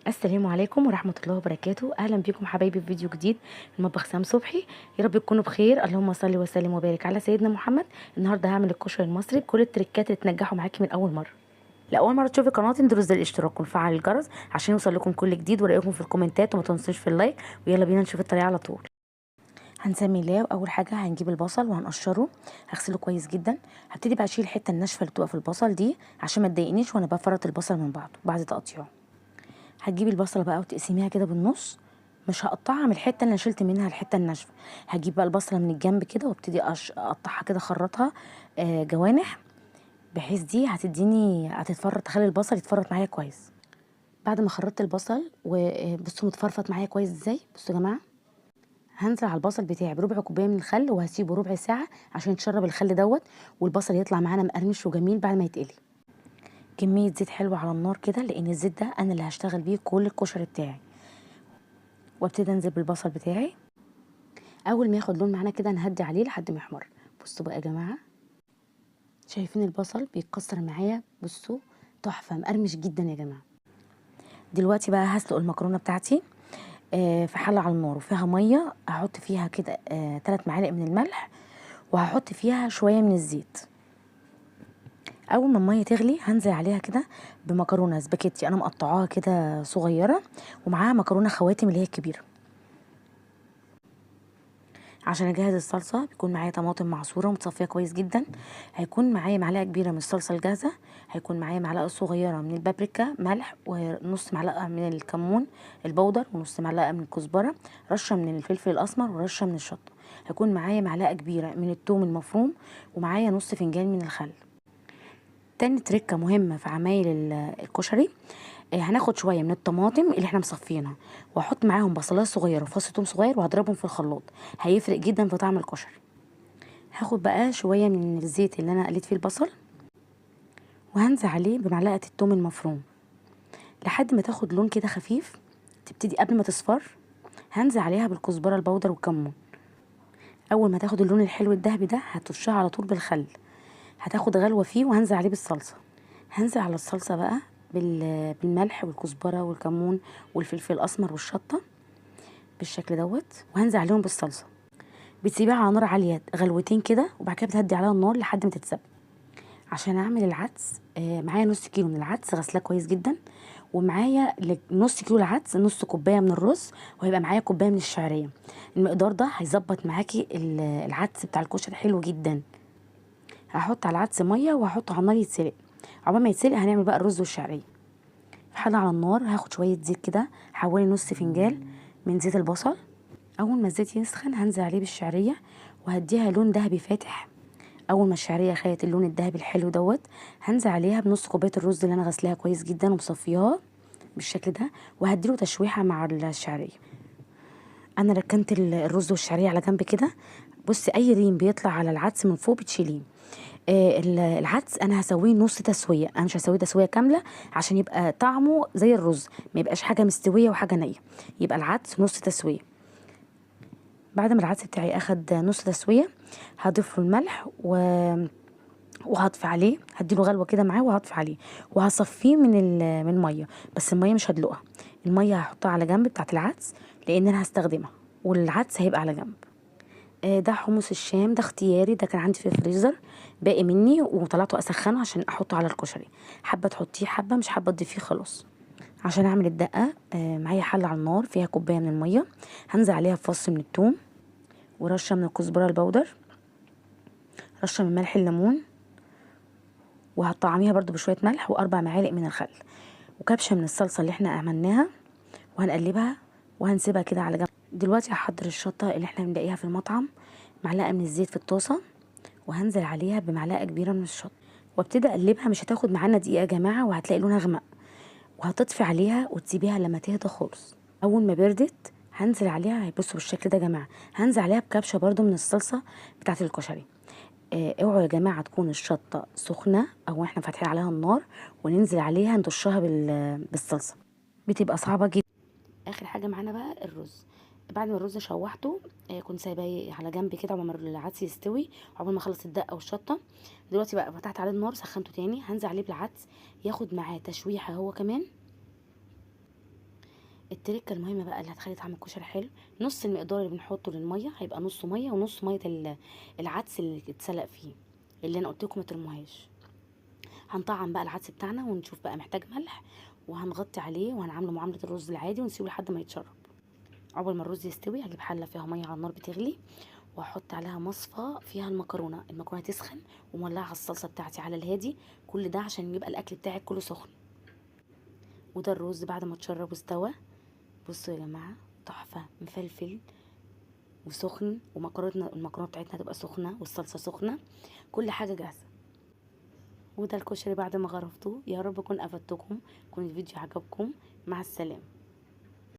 السلام عليكم ورحمة الله وبركاته. أهلا بكم حبايبي في فيديو جديد من مطبخ سام صبحي. يا رب تكونوا بخير. اللهم صل وسلم وبارك على سيدنا محمد. النهارده هعمل الكشري المصري بكل التريكات اللي تنجحوا معاكي من أول مرة. لأول مرة تشوفي قناتي اندروا زر الاشتراك وفعل الجرس عشان يوصل لكم كل جديد، ورأيكم في الكومنتات، وما تنسوش في ال like. ويلا بينا نشوف الطريقة على طول. هنسمي الله. واول حاجة هنجيب البصل وهنقشره، هغسله كويس جدا. هبتدي بقى اشيل الحتة الناشفه اللي بتبقى في البصل دي عشان ما تضايقنيش وانا بفرط البصل من بعضه بعد تقطيعه. هتجيبي البصله بقى وتقسميها كده بالنص، مش هقطعها من الحتة اللي انا شلت منها الحتة الناشفه. هجيب بقى البصله من الجنب كده وابتدي اقطعها كده، اخرطها جوانح، بحيث دي هتديني هتتفرط، تخلي البصل يتفرط معايا كويس. بعد ما خرطت البصل وبصوا متفرفط معايا كويس ازاي، بصوا يا جماعة. هنزل على البصل بتاعي بربع كوباية من الخل وهسيبه ربع ساعة عشان يتشرب الخل دوت، والبصل يطلع معانا مقرمش وجميل بعد ما يتقلي. كمية زيت حلوة على النار كده، لان الزيت ده انا اللي هشتغل بيه كل الكشري بتاعي. وابتدي انزل بالبصل بتاعي. اول ما ياخد لون معانا كده نهدي عليه لحد ما يحمر. بصوا بقى يا جماعة، شايفين البصل بيتكسر معايا؟ بصوا تحفة، مقرمش جدا يا جماعة. دلوقتي بقى هسلق المكرونه بتاعتي في حله على النار وفيها مية. هحط فيها كده 3 معالق من الملح، وهحط فيها شوية من الزيت. اول ما المية تغلي هنزل عليها كده بمكرونه سباكيتي انا مقطعاها كده صغيرة، ومعاها مكرونه خواتم اللي هي الكبيرة. عشان اجهز الصلصه بيكون معايا طماطم معصوره ومتصفيه كويس جدا، هيكون معايا معلقه كبيرة من الصلصه الجاهزة، هيكون معايا معلقه صغيرة من البابريكا، ملح، ونص معلقه من الكمون البودر، ونص معلقه من الكزبره، رشه من الفلفل الاسمر، ورشه من الشطه. هيكون معايا معلقه كبيرة من الثوم المفروم، ومعايا نص فنجان من الخل. تاني تريكه مهمة في عمايل الكشري، هناخد شوية من الطماطم اللي احنا مصفينها، واحط معاهم بصلايه صغيرة وفص ثوم صغير، وهضربهم في الخلاط، هيفرق جدا في طعم الكشري. هاخد بقى شوية من الزيت اللي انا قليت فيه البصل، وهنزل عليه بمعلقه الثوم المفروم لحد ما تاخد لون كده خفيف. تبتدي قبل ما تصفر هنزل عليها بالكزبره البودر والكمون. اول ما تاخد اللون الحلو الذهبي ده هترشها على طول بالخل، هتاخد غلوه فيه، وهنزل عليه بالصلصه. هنزل على الصلصه بقى بالملح والكزبره والكمون والفلفل الاسمر والشطه بالشكل دوت، وهنزل عليهم بالصلصه. بتسيبيها على نار عالية غلوتين كده، وبعد كده بتهدي عليها النار لحد ما تتسبك. عشان اعمل العدس معايا نص كيلو من العدس غسلاه كويس جدا، ومعايا نص كيلو العدس نص كوباية من الرز، وهيبقى معايا كوباية من الشعرية. المقدار ده هيظبط معاكي العدس بتاع الكشري حلو جدا. هحط على العدس مية وهحطه على النار يتسلق. عقبال ما يتسلق هنعمل بقى الرز والشعريه. في حله على النار هاخد شوية زيت كده، حوالي نص فنجان من زيت البصل. اول ما الزيت يسخن هنزل عليه بالشعريه وهديها لون ذهبي فاتح. اول ما الشعرية خدت اللون الذهبي الحلو دوت هنزل عليها بنص كوباية الرز اللي انا غسلاها كويس جدا ومصفياها بالشكل ده، وهديله تشويحه مع الشعرية. انا ركنت الرز والشعريه على جنب كده. بصي اي ريم بيطلع على العدس من فوق بتشيليه. العدس انا هسويه نص تسويه، انا مش هسويه تسويه كاملة عشان يبقى طعمه زي الرز، ما يبقاش حاجة مستوية وحاجه نيه، يبقى العدس نص تسويه. بعد ما العدس بتاعي اخد نص تسويه هضيف له الملح وهطفي عليه، هديله غلوه كده معاه وهطفي عليه، وهصفيه من المية. بس المية مش هدلقها، المية هحطها على جنب بتاعت العدس لان انا هستخدمها، والعدس هيبقى على جنب. ده حمص الشام، ده اختياري، ده كان عندي في الفريزر باقي مني وطلعته اسخنه عشان احطه على الكشري. حابة تحطيه حبه، مش حابة تضيفيه خلاص. عشان اعمل الدقة معايا حله على النار فيها كوباية من المية، هنزل عليها فص من الثوم، ورشه من الكزبره البودر، رشه من ملح الليمون، وهطعميها برده بشوية ملح، و4 معالق من الخل، وكبشه من الصلصه اللي احنا عملناها، وهنقلبها وهنسيبها كده على جنب. دلوقتي هحضر الشطه اللي احنا بنلاقيها في المطعم. معلقه من الزيت في الطاسه، وهنزل عليها بمعلقه كبيرة من الشطه، وابتدي اقلبها. مش هتاخد معانا دقيقة يا جماعة، وهتلاقي لونها غمق، وهتطفي عليها وتسيبيها لما تهدى خالص. اول ما بردت هنزل عليها، هيبصوا بالشكل ده يا جماعة، هنزل عليها بكبشه برده من الصلصه بتاعه الكشري. اوعوا يا جماعة تكون الشطه سخنة او احنا فاتحين عليها النار وننزل عليها ندشها بالصلصه، بتبقى صعبة جدا. اخر حاجة معانا بقى الرز. بعد ما الرز شوحته كنت سايباه على جنب كده عقبال ما العدس يستوي، عقبال ما اخلص الدقة والشطه. دلوقتي بقى فتحت عليه النار، سخنته تاني، هنزل عليه بالعدس ياخد معاه تشويحه هو كمان. التركة المهمة بقى اللي هتخلي طعم الكشري حلو، نص المقدار اللي بنحطه للمية هيبقى نص مية ونص مية العدس اللي اتسلق فيه اللي انا قلت لكم ما ترموهاش. هنطعم بقى العدس بتاعنا ونشوف بقى محتاج ملح، وهنغطي عليه وهنعامله معاملة الرز العادي ونسيبه لحد ما يتشرب. عقبال ما الرز يستوي هجيب حله فيها مية على النار بتغلي، وهحط عليها مصفى فيها المكرونه، المكرونه تسخن ومولعه الصلصه بتاعتي على الهادي، كل ده عشان يبقى الاكل بتاعك كله سخن. وده الرز بعد ما اتشرب واستوى. بصوا يا جماعة تحفة، مفلفل وسخن، ومكرونتنا المكرونه بتاعتنا هتبقى سخنة والصلصه سخنة، كل حاجة جاهزة. وده الكشري بعد ما غرفته. يا رب اكون افدتكم، يكون الفيديو عجبكم. مع السلامة.